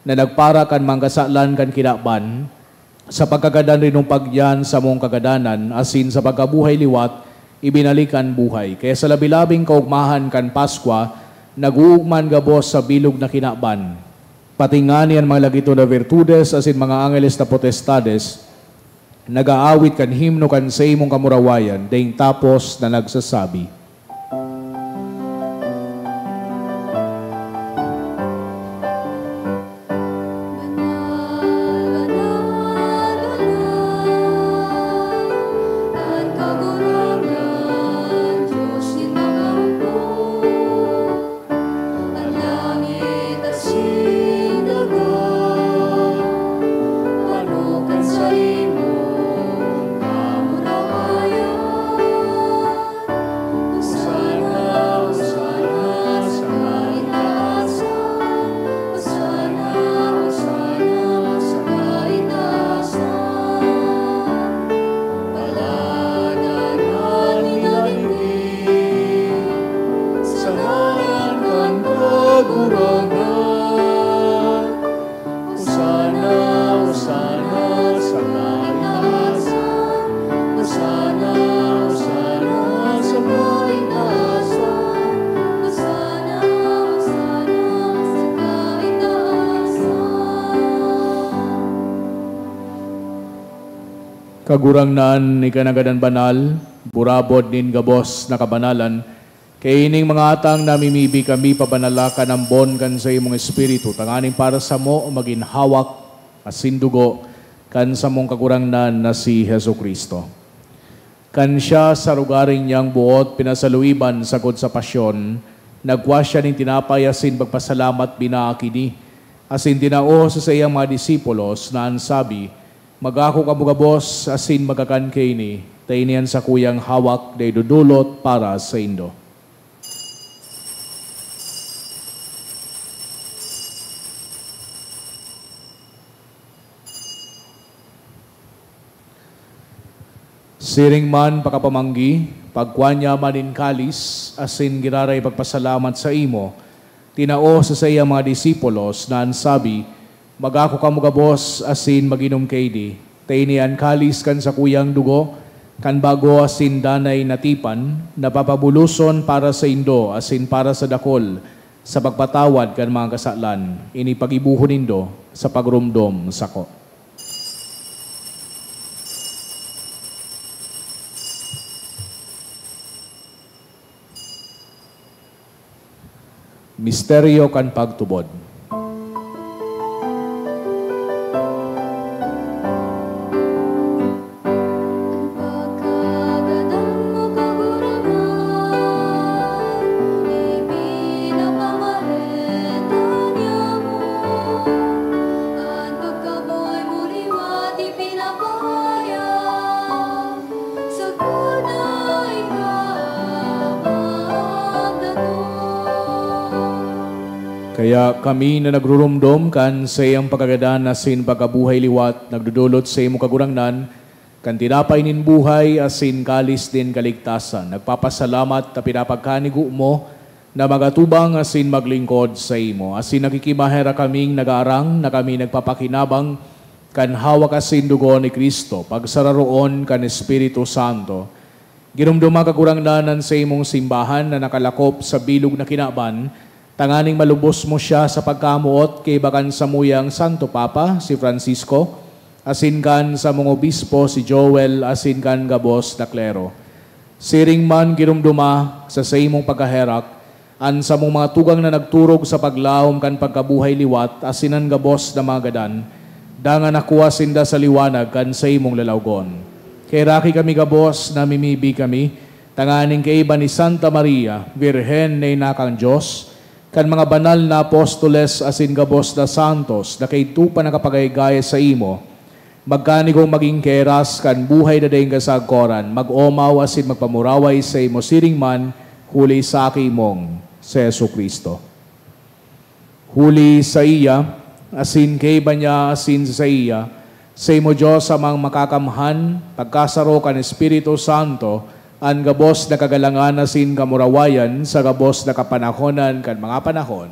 na nagpara kan mga kasalan kan kinaban, sa pagkagadan rinumpag niya an samong kagadanan, asin sa pagkabuhay liwat, ibinalik an buhay. Kaya sa labi-labing kaogmahan kan Paskwa, nag-oogma an gabos sa bilog na kinaban, pati ngani an mga lagiton na birtudes asin mga angeles na potestades, nag-aawit kan himno kan saimong kamurawayan, daing tapos na nagsasabi, Kagurangnan, ika na gadan banal, burabod nin gabos na kabanalan, kaya ining mga atang namimibi kami pabanala kan ambon kan saimong Espiritu, tanganing para samo magin hawak asin dugo kan samong Kagurangnan na si Jesu-Cristo. Kan siya sa lugaring niyang boot pinasaluiban sagkod sa pasyon, nagkua siya nin tinapay asin pagpasalamat binaak ini, asin tinao sa saiyang mga disipulos na an sabi, "Magako kamo gabos asin magkakan kaini, ta ini an sakuyang hawak na idodolot para saindo." Siring man pakapamanggi, pagkua niya man nin kalis asin giraray pagpasalamat saimo, tinao sa saiyang mga disipulos na an sabi, "Magako kamo gabos asin mag-inom kaini, ta ini an kalis kan sakuyang dugo kan bago asin danay na tipan, na papabuloson para saindo asin para sa dakul sa pagpatawad kan mga kasalan. Ini paggibohon nindo sa pagromdom sako." Misteryo kan pagtubod. Sagkod na ika ang danon. Kaya kami na nagruromdom kan saiyang pagkagadan asin pagkabuhay liwat, nagdodolot saimo, Kagurangnan, kan tinapay nin buhay asin kalis nin kaligtasan. Nagpapasalamat ta pinapagkanigo mo na magatubang asin maglingkod saimo. Asin nakikimaherak kaming nagaarang na kami nagpapakinabang kan hawak asin dugo ni Cristo, pagsararoon kan Espiritu Santo. Giromdoma, Kagurangnan, an saimong simbahan na nakalakop sa bilog na kinaban, tanganing malubos mo siya sa pagkamoot kaiba kan samuyang Santo Papa, si Francisco, asin kan samong obispo, si Joel, asin kan gabos na klero. Siring man giromdoma sa saimong pagkaherak an samong mga tugang na nagturog sa paglaom kan pagkabuhay liwat asin an gabos na mga gadan, dangan nakua sinda sa liwanag kan saimong lalawgon. Kaheraki kami gabos, namimibi kami, tanganing kaiba ni Santa Maria, Birhen na ina kan Dios, kan mga banal na apostoles asin gabos na santos na kaidto pa nakapagayagaya saimo, magkanigong magin keras kan buhay na daing kasagkoran, mag-omaw asin magpamuraway saimo siring man, huli sa Aki mong si Jesu-Cristo. Huli saiya, asin kaiba niya, asin saiya, saimo, Dios Amang Makakamhan, pagkasaro kan Espiritu Santo, an gabos na kagalangan asin kamurawayan sa gabos na kapanahonan kan mga panahon.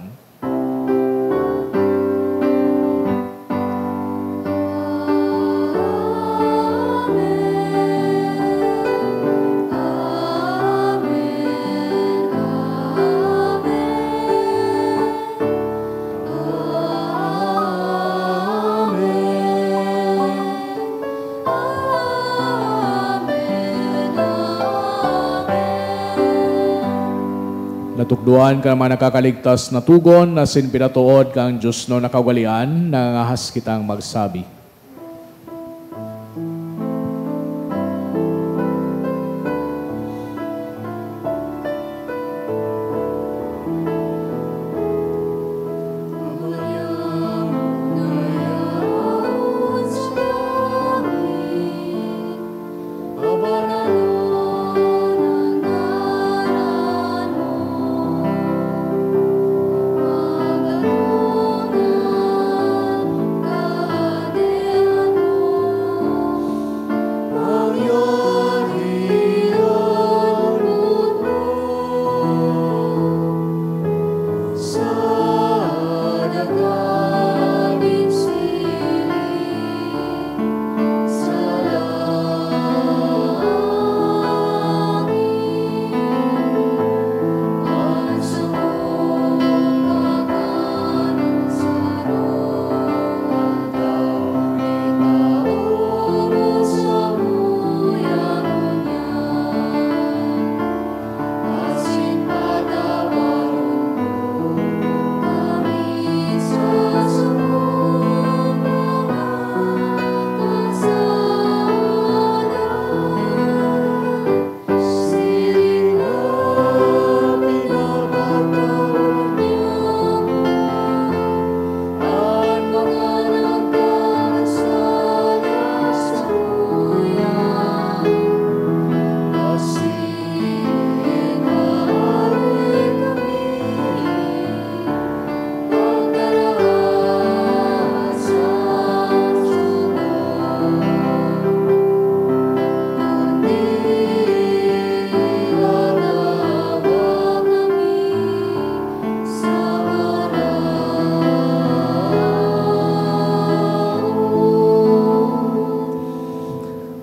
Natukdoan kan mga nakakaligtas na togon asin pinatood kan diosnon na kaugalean, nangangahas kitang magsabi.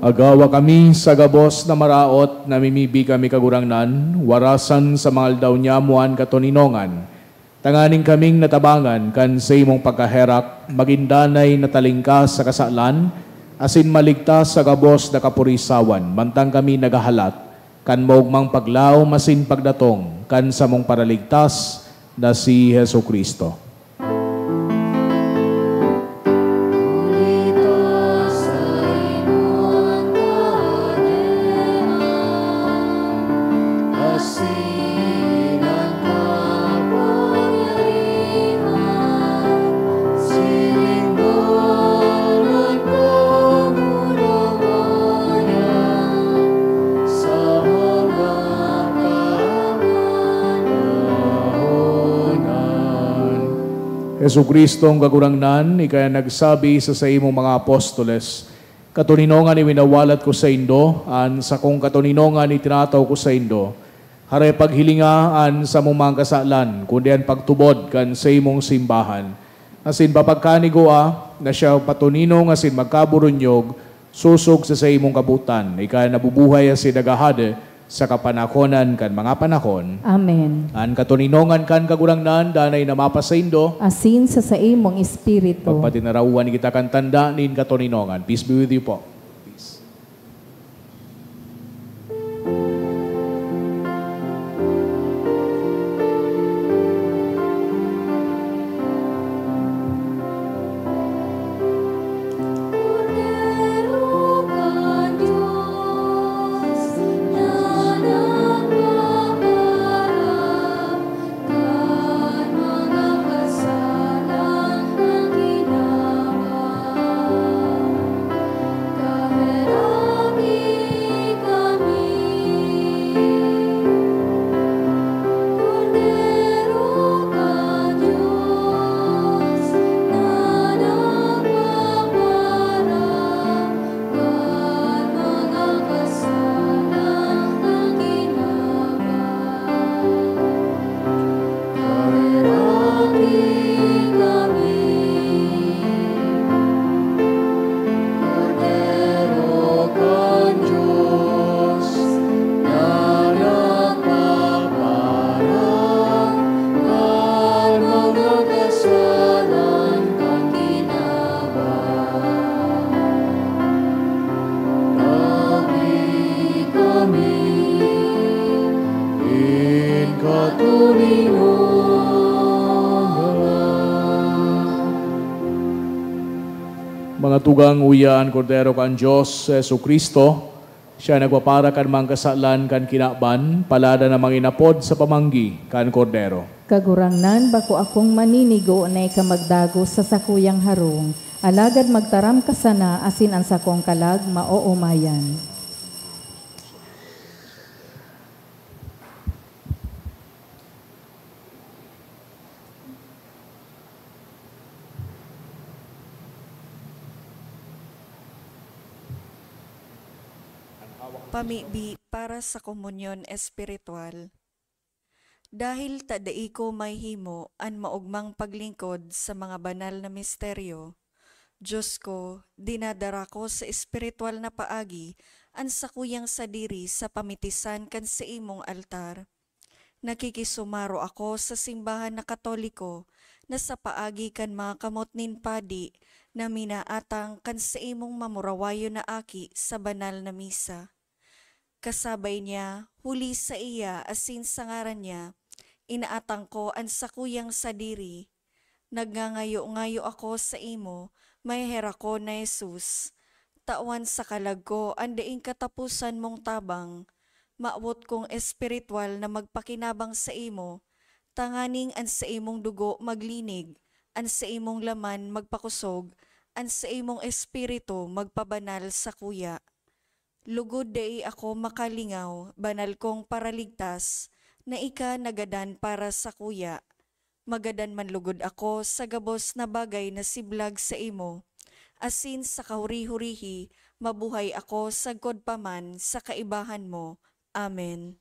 Agawa kami sa gabos na maraot, namimibi kami, Kagurangnan, warasan sa mga aldaw niamo an katoninongan, tanganing kaming natabangan kan saimong pagkaherak, magin danay na talingkas sa kasalan, asin maligtas sa gabos na kapurisawan, mantang kami naghahalat kan maogmang paglaom asin pagdatong kan samong Paraligtas na si Jesu-Cristo. Jesu-Cristong Kagurangnan, ika an nagsabi sa saimong mga apostoles, "Katoninongan iwinawalat ko saindo, an sakong katoninongan itinataw ko saindo." Hare paghilinga an samong mga kasalan, kundi an pagtubod kan saimong simbahan. Asin papagkanigoa na siya patoninong asin magkaburunyog sosog sa saimong kabotan, ika na nabubuhay asin naghahade Sa kapanakonan kan mga panahon. Amen. An katoninongan kan Kagurangnan danay na mapasaindo. Asin sa saimong espiritu. Pagpatinarawan kita kan tanda nin katoninongan. Peace be with you po. Peace. Mga tugang, uya an Kordero kan Dios, si Jesu-Cristo. Siya nagpapara kan mga kasalan kan kinaban, palada na manginapod sa pamanggi kan Kordero. Kagurangnan, bako akong maninigo na ika magdagos sa sakuyang harong, alagad magtaram ka sana asin an sakong kalag maoomayan. Pamibi para sa komunyon espiritual. Dahil ta dai ko mahimo an maogmang paglingkod sa mga banal na misteryo, Dios ko, dinadara ko sa espiritual na paagi an sakuyang sadiri sa pamitisan kan saimong altar. Nakikisumaro ako sa simbahan na Katoliko na sa paagi kan mga kamot nin padi na minaatang kan saimong mamurawayon na aki sa banal na misa. Kasabay niya, huli saiya asin sa ngaran niya, inaatang ko an sakuyang sadiri. Nagngangayo-ngayo ako saimo, maheherakon na Jesus. Tawan sa kalag ko an daing kataposan mong tabang. Mawot kong espiritual na magpakinabang saimo, tanganing an saimong dugo maglinig, an saimong laman magpakosog, an saimong espiritu magpabanal sakuya. Lugod dai ako makalingaw, banal kong Paraligtas, na ika nagadan para sakuya. Magadan man lugod ako sa gabos na bagay na siblag saimo, asin sa kahuri-hurihi mabuhay ako sagkod pa man sa kaibahan mo. Amen.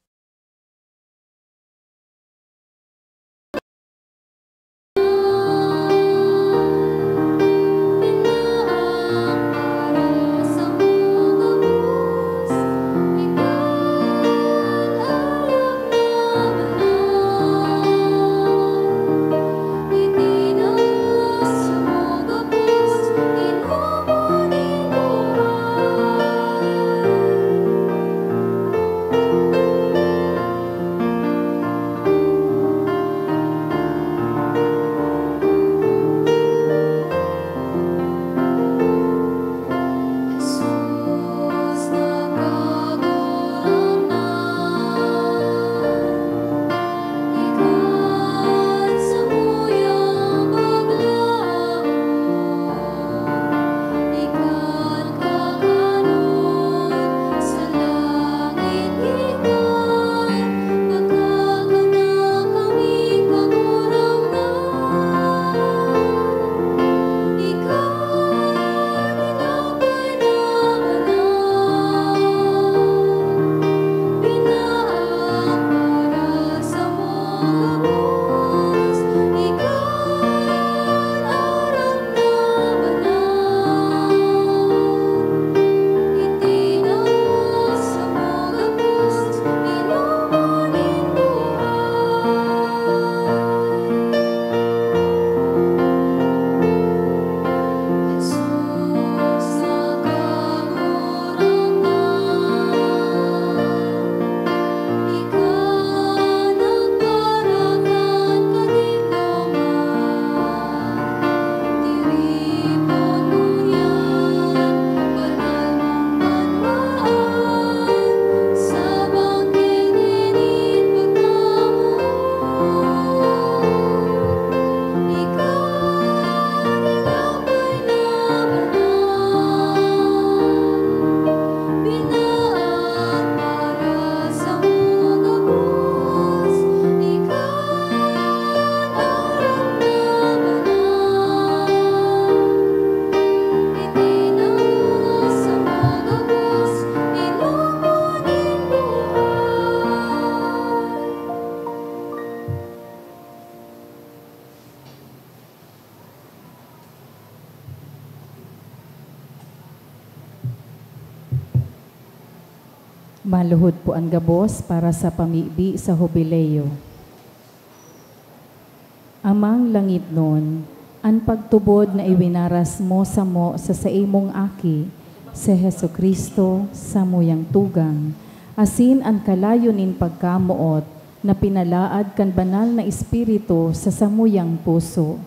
Maluhod po an gabos para sa pamibi sa Hubileo. Amang langitnon, an pagtubod na iwinaras mo samo sa saimong Aki, si Jesu-Cristo, samuyang tugang, asin an kalayo nin pagkamoot na pinalaad kan Banal na Espiritu sa samuyang puso,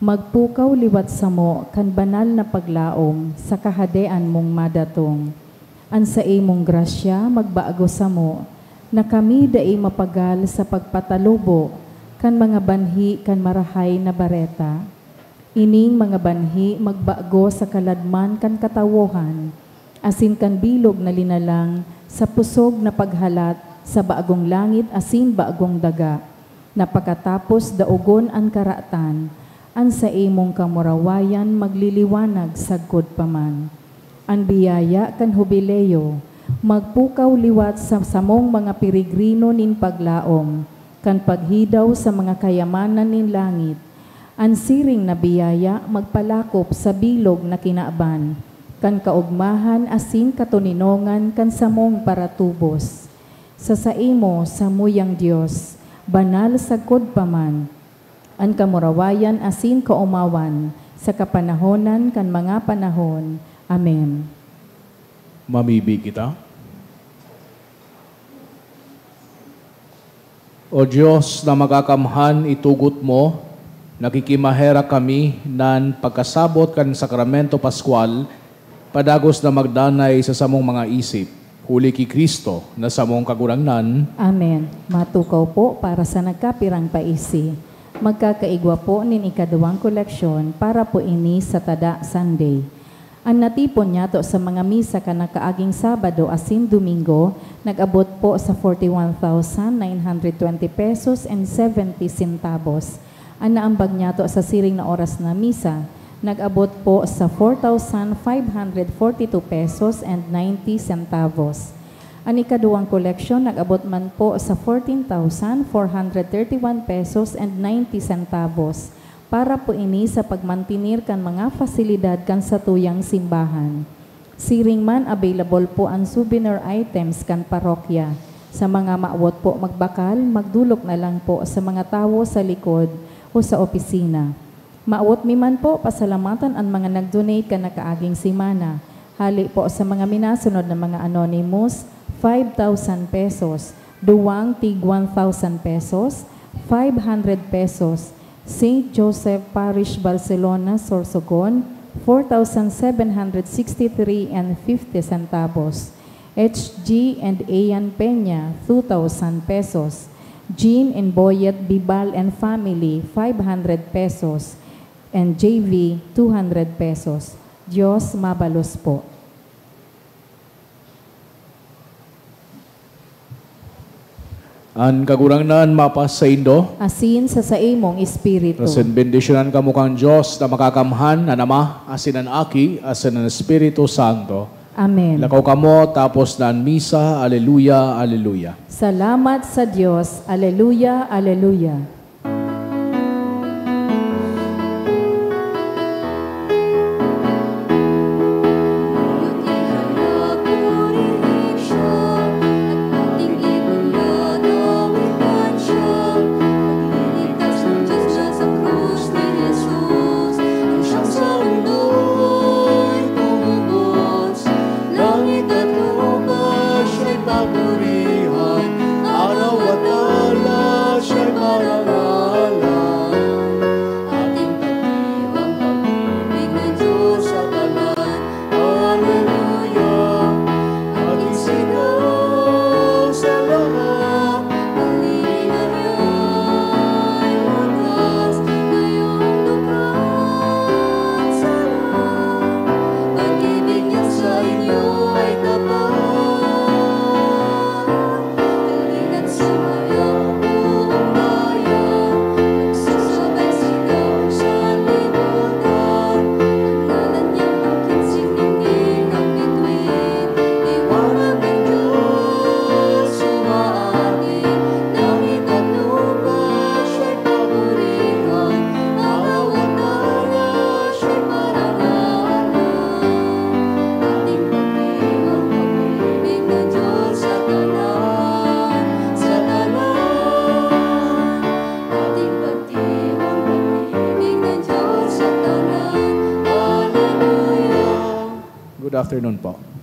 magpukaw liwat samo kan banal na paglaom sa Kahadean mong madatong. An saimong grasya magbago samo, na kami dai mapagal sa pagpatalubo kan mga banhi kan Marahay na Bareta. Ining mga banhi magbago sa kaladman kan katawohan, asin kan bilog na linalang sa pusog na paghalat sa bagong langit asin bagong daga, na pakatapos daogon an karatan, an saimong kamurawayan magliliwanag sagkod pa man. An biyaya kan Hubileo magpukaw liwat sa samong mga peregrino nin paglaom kan paghidaw sa mga kayamanan nin langit. An siring na biyaya magpalakop sa bilog na kinaban kan kaogmahan asin katoninongan kan samong paratubos. Sa saimo, samuyang Dios, banal sagkod pa man, an kamurawayan asin kaomawan sa kapanahonan kan mga panahon. Amen. Mamibi kita. O Dios na makakamhan, itugot mo, nakikimaherak kami nan pagkasabot kan Sakramento Pascual, padagos na magdanay sa samong mga isip, huli ki Cristo na samong Kagurangnan. Amen. Matukaw po para sa nagkapirang paisi. Magkakaigwa po nin ikaduwang koleksyon para po ini sa Tada Sunday. An natipon niyato sa mga misa kan nakaaging Sabado asin Domingo nag-abot po sa forty-one thousand nine hundred twenty pesos and seventy centavos. An naambag niyato sa siring na oras na misa nag-abot po sa four thousand five hundred forty-two pesos and ninety centavos. An ikaduwang koleksyon nag-abot man po sa fourteen thousand four hundred thirty-one pesos and ninety centavos. Para po ini sa pagmantener kan mga fasilidad kan satuyang simbahan. Siring man, available po an souvenir items kan parokya. Sa mga mawot po magbakal, magdolok na lang po sa mga tawo sa likod o sa opisina. Mawot mi man po pasalamatan an mga nag-donate kan nakaaging semana. Hale po sa mga minasunod na mga anonymous, five thousand pesos, duwang tig one thousand pesos, five hundred pesos, Saint Joseph Parish, Barcelona, Sorsogon, four thousand seven hundred sixty-three and fifty centavos. H G and Ian Peña, two thousand pesos. Jean and Boyet Bibal and family, five hundred pesos. And J V, two hundred pesos. Dios mabalos po. An Kagurangnan mapasaindo. Asin sa saimong espiritu. Asin bendisyonan kamo kan Dios na makakamhan, an Ama, asin an Aki, asin an Espiritu Santo. Amen. Lakaw kamo, tapos na an misa. Aleluya, aleluya. Salamat sa Dios. Aleluya, aleluya. Langit at lupa siya'y papurihan, araw at aldaw siya'y parangalan. Ating pagdiwang pag-ibig ng Diyos sa kanan. Aleluya. Ating sigaw sa lahat. Afternoon po.